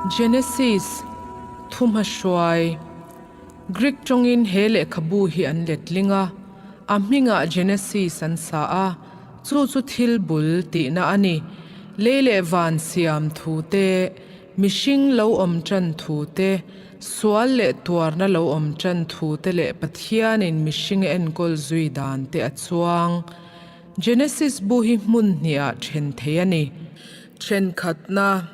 Genesis, Thumahruai, Greek tawngin he lehkhabu hi an letling a, a hmingah Genesis an sa a, chu chu thil bul tihna a ni. Lei leh van siam thu te, mihring lo awm tan thu te, sual leh tuarna lo awm tan thu te leh Pathianin mihring a enkawl zui dan te a chuang. Genesis bu hi hmun hnihah then thei a ni. Thenkhatna,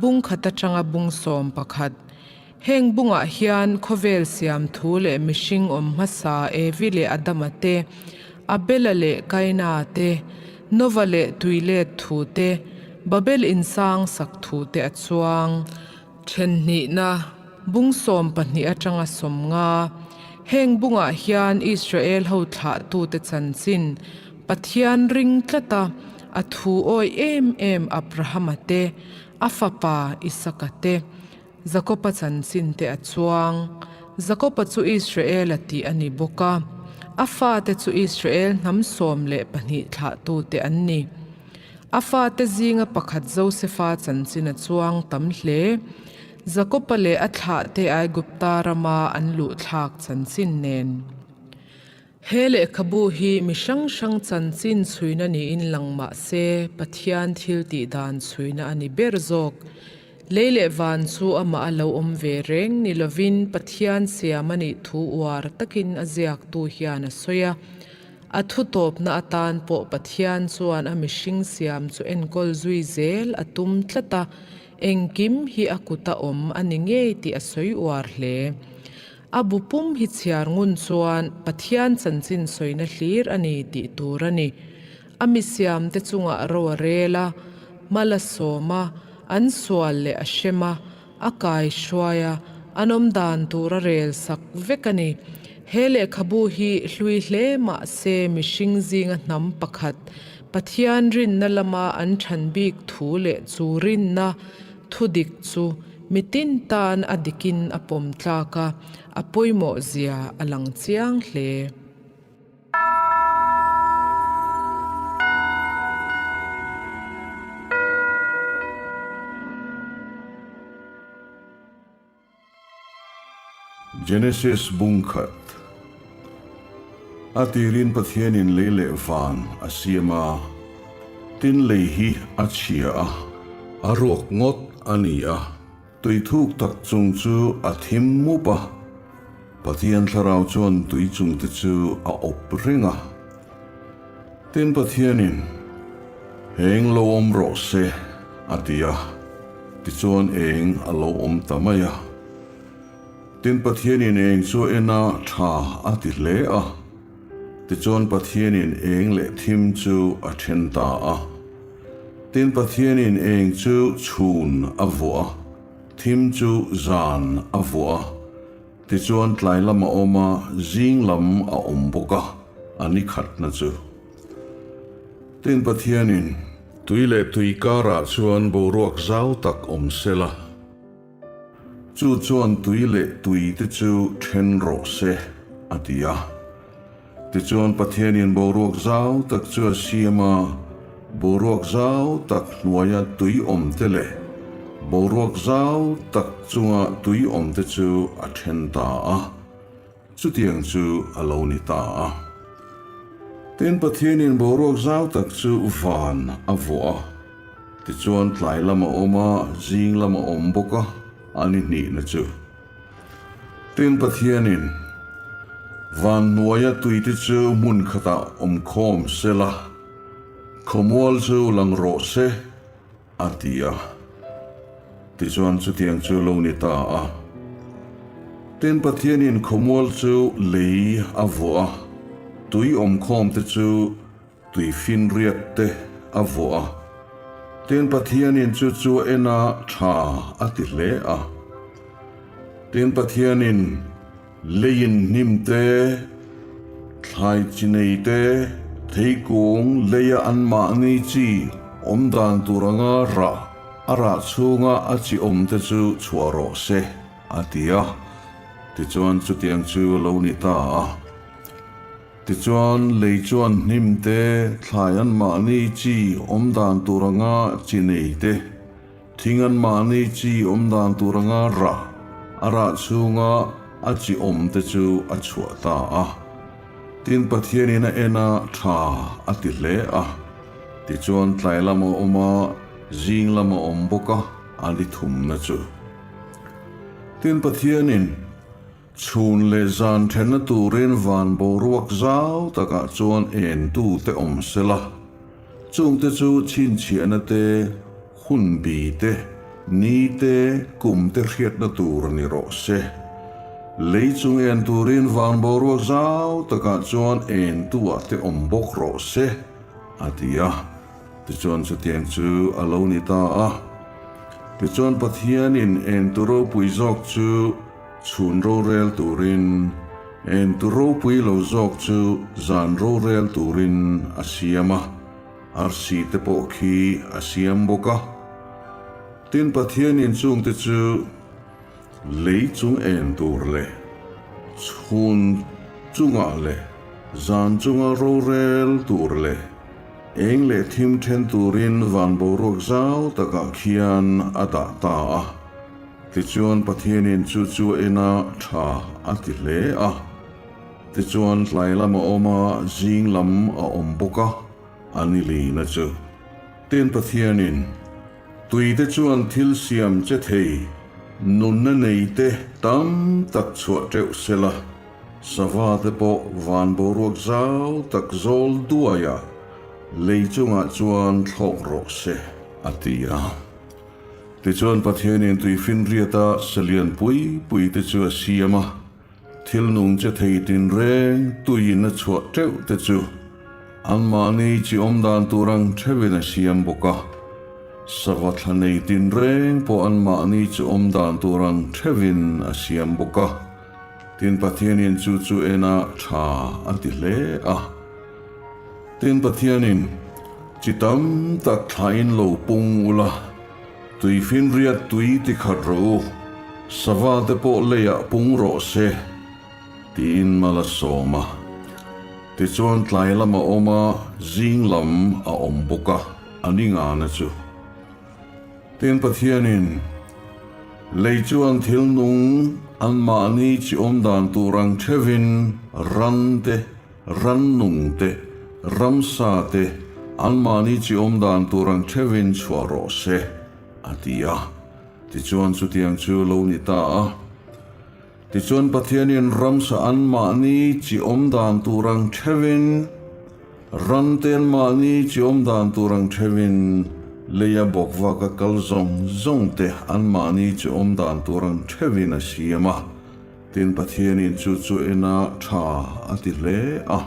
Bung khat atanga bung 11. Heng bungah hian khawvel siam thu leh mihring awm hmasa Evi leh Adama te, Abela leh Kaina te, Nova leh tuilet thu te, Babel insang sak thu te a chuang. Thenhnihna, Bung 12 atanga 50. Heng bungah hian Israel ho thlahtute chanchin, Pathian ring tlata a thu awih em em Abrahama te, a fapa Isaka te, Jakoba chanchin te a chuang. Jakoba chu Israel-a tih a ni bawk a, a fate chu Israel hnam 12 thlahtute an ni. A fate zinga pakhat Josefa chanchin a chuang tam hle. Jakoba leh a thlahte Aigupta rama an luh thlak chanchin nen. He lehkhabu hi mi hrang hrang chanchin chhuina niin lang mah se, Pathian thil tih dan chhuina a ni ber zawk. Lei leh van chu amah a lo awm ve reng ni lovin Pathian siam a nih thu uar takin a ziaktu hian a sawi a. A thu tawpna atan pawh Pathian chuan a mihring siam chu enkawl zui zel a tum tlat a, engkim hi a kuta awm a ni ngei tih a sawi uar hle. A bu pum hi chhiar ngun chuan Pathian chanchin sawina hlir a ni tih tur a ni. A mi siamte chungah ro a rel a, mal a sawm a, an sual leh a hrem a, a kai hruai a, an awm dan tur a rel sak vek a ni. He lehkhabu hi hlui hle mah se mihring zinga hnam pakhat Pathian rinna lama an than bik thu leh chu rinna thudik chu Mitin tan a dikin a pawm tlak a, a pawimawh zia a lang chiang hle. Genesis bung khat A tirin Pathianin lei leh van a siam a, tin lei hi a chhia a, a ruak ngawt a ni a, tui thuk tak chung chu a thim mup a, Pathian thlarau chuan tui chung te chu a awp reng a. Tin Pathianin, Eng lo awm rawh se, a ti a, tichuan eng a lo awm ta mai a. Tin Pathianin eng chu en a tha a ti hle a, tichuan Pathianin eng leh thim chu a then ta a. Tin Pathianin eng chu chhun a vuah a, thim chu zan a vuah a. Tichuan tlai lam a awm a, zing lam a awm bawk a, a ni khatna chu. Tin Pathianin tui leh tui karah chuan boruak zau tak awm se la, chu chuan tui leh tui te chu then rawh se, a ti a. Tichuan Pathianin boruak zau tak chu a siam a, boruak zau tak hnuaia tui awm te leh boruak zau tak chunga tui awm te chu a then ta a, chutiang chu a lo ni ta a. Tin, Pathianin boruak zau tak chu van a vuah a, tichuan tlai lam a awm a, zing lam a awm bawk a, a ni hnihna chu. Tin, Pathianin van hnuaia tuite chu hmun khatah awm khawm se la, khawmual chu lang rawh se, a ti a. Tichuan chutiang chu lo ni ta a. Tin, Pathianin khawmual chu lei a vuah a, tui awm khawmte chu Tui finriat te a vuah a, tin Pathianin chu chu a en a tha a ti hle a. Tin Pathianin leiin hnim te, thlai chi nei te, theikung leia anmahni chi awm dan tur anga rah a rah chhunga a chi awm te chu chhuah rawh se a ti a. Tichuan chutiang chu a lo ni ta a. Tichuan, lei chuan hnim te, thlai anmahni chi awm dan tur anga chi nei te, Thing anmahni chi awm dan tur anga rah a rah chhunga a chi awm te chu a chhuah ta a. Tin Pathianin a en a tha a ti hle a. Tichuan tlai lam a awm a, zing lam a awm bawk a, a ni thumna chu. Tin Pathianin chhun leh zan thenna turin van boruak zau takah chuan entute awm sela, Chungte chu chhinchhiahna te, hun bi te, ni te, kum te hriatna tur a ni rawh se. Lei chung en turin van boruak zau takah chuan entuah te awm bawk rawh se, a ti a. Tichuan chutiang chu a lo ni ta a. Tichuan Pathianin entu ropui zawk chu chhun rorel turin, Entu ropui lo zawk chu zan rorel turin a siam a, arsi te pawh khi a siam bawk a. Tin, Pathianin chungte chu lei chung en tur leh chhun chungah leh zan chunga rorel tur leh eng leh thim then turin van boruak zau takah khian a dah ta a. Tichuan Pathianin chu chu a en a, tha a ti hle a. Tichuan tlai lam a awm a, zing lam a awm bawk a, a ni lina chu. Tin Pathianin, Tuite chuan thil siam che thei, nunna nei te tam tak chhuah teuh sela, sava te pawh van boruak zau tak zawl duaiah lei chungah chuan thlawk rawh se, a ti a. Tichuan Pathianin tuifinriata salian pui pui te chu a siam a, thil nung che thei tinreng tuiin a chhuah teuh te chu anmahni chi awm dan tur ang theuhin a siam bawk a. Sava thla nei tinreng pawh anmahni chi awm dan tur ang theuhin a siam bawk a. Tin Pathianin chu chu ena tha a ti hle a. Tin Pathianin, Chi tam tak thlain lo pung ula, tuifinriat tui ti khat rawh u, sava te pawh leiah pung rawh se, tiin mal a sawm a. Tichuan tlai lam a awm a, zing lam a awm bawk a, a ni ngana chu. Tin Pathianin, Lei chuan thil nung anmahni chi awm dan tur ang theuhin ran te, Rannung te, ramsa te, anmahni chi awm dan tur ang theuhin chhuah rawh se, a ti a. Tichuan chutiang chu lo ni ta a. Tichuan Pathianin ramsa anmahni chi awm dan tur ang theuhin, ran te anmahni chi awm dan tur ang theuhin, leia bawkvaka kal zawng zawng te anmahni chi awm dan tur ang theuhin a siam a. Tin, Pathianin chu chu ena tha a ti hle a.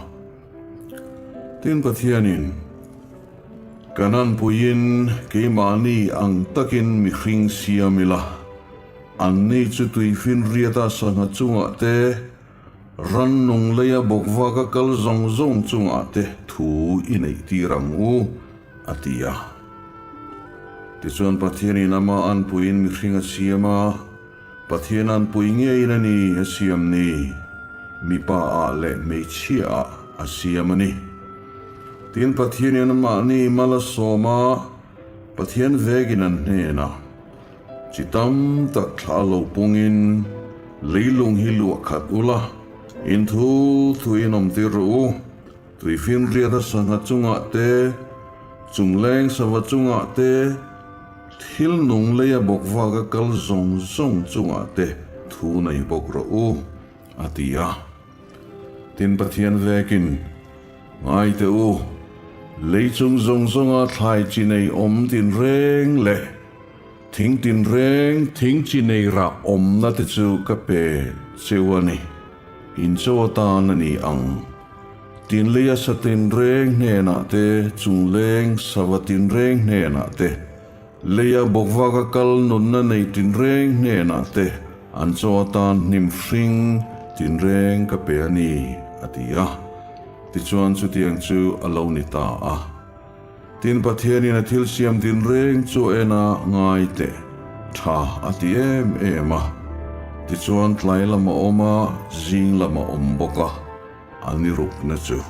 Tin, Pathianin, Kan anpuiin keimahni ang takin mihring siam ila, anni chu tuifinriata sangha chungah te, rannung leia bawkvaka kal zawng zawng chungah te thu i neih tir ang u, a ti a. Tichuan, Pathianin ama anpuiin mihring a siam a. Pathian an pui ngeiin a ni a siam ni, mipa ah leh hmeichhia ah a siam a ni. Tin Pathianin anmahni mal a sawm a, Pathian vegin an hnenah, Chi tam tak thla lo pungin leilung hi luah khat ula, in thu thu in awm tir rawh u, Tuifinriata sangha chungah te, chungleng sava chungah te, thil nung leia bawk vaka kal zawng zawng chungah te thu nei bawk rawh u, a ti a. Tin Pathian vekin, Ngai teh u, lei chung zawng zawnga thlai chi nei awm tinreng leh thing tinreng thing chi nei rah awmna te chu ka pe cheu a ni. In chaw atan a ni ang. Tinleia sa tinreng hnenah te, chungleng sava tinreng hnenah te, leia bawkvaka kal nunna nei tinreng hnenah te an chaw atan hnim hring tinreng ka pe a ni, a ti a. Tichuan chutiang chu a lo ni ta a. Tin Pathianin a thil siam tinreng chu a en a, ngai teh, tha a ti em em a. Tichuan tlai lam a awm a, zing lam a awm bawk a, a ni rukna chu.